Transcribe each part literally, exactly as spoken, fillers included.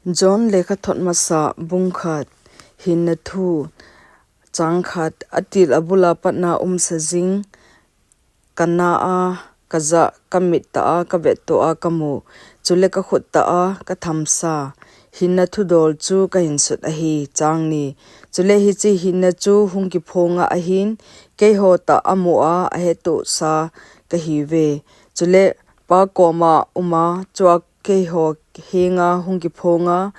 John lekhathot masa bung khat. Hinna thu. Chang khat. Atil abula patna umsa jing, kana a kajah, kamit tah a kavettoh a kamu, chule kakhut tah a kathamsa hinna thudol chu kahinsut ahi. Chang ni. Chule hiche hinna chu hung kiphonga ahin, keiho tah amu a ahetohsa kahiuve. Chule Pa koma uma, chua keiho henga hung kiphonga,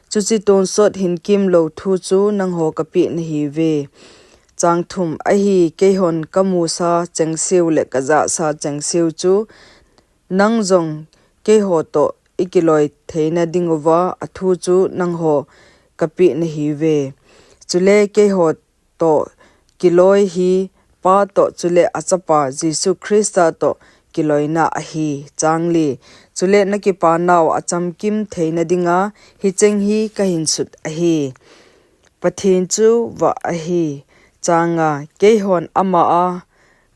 chuche tonsot hin kimlou thu chu nangho kapeh nahiuve. Chang thum. Ahi, keihon kamusa chengseu le kajahsa chengseu chu nang jong keiho toh ikiloi theina dinguva athu chu nangho kapeh nahiuve. Chule keiho toh kiloi hi Pa toh chule Achapa Jesu Christa toh kiloina ahi. Chang li. Chule nakipanau achamkim theina dinga hicheng hi kahinsut ahi. Pathen chu vah ahi. Chang nga. Keihon ama a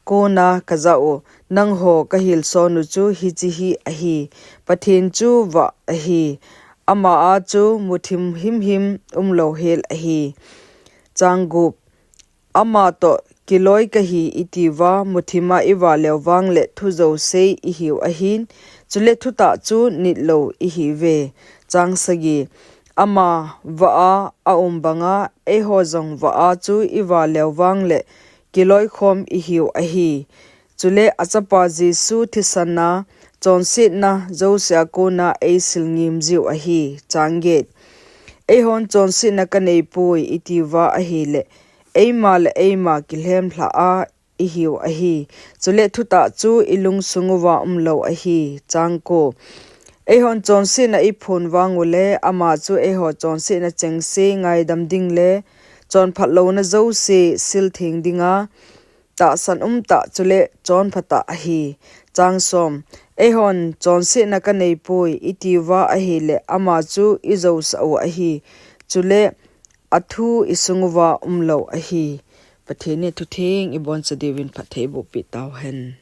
kona kajah u, nangho kahilson u chu hiche hi ahi. Pathen chu vah ahi. Ama a chu muthim himhim umlou hel ahi. Chang gup. Ama toh kiloi kahi itiuva muthima iva leu vangle thujou sei ihiu ahin, chule thutah chu nitlou ihiuve. Chang sagi. Ama vah a aum banga eiho jong vah a chu iva leu vangle kiloikhom ihiu ahi. Chule Achapa Jesu thisan a chonsetna jousea kona eisil ngim jiu ahi. Chang get. Eihon chonsetna kaneipoi itiuva ahile, eima le eima kilhemlha a ihiu ahi. Chule thutah chu ilungsung uva umlou ahi. Chang ko. Eihon chonsetna iphon vang ule, ama chu eiho chonsetna chengse ngaidam ding le chonphat louna jouse siltheng dinga tahsan umtah chule chonphatah ahi. Chang som. Eihon chonsetna kaneipoi itiuva ahile, ama chu ijousah u ahi. Chule athu isung uva umlou ahi. Pathen in athutheng iboncha diuvin phatthei eiboh peh tauhen.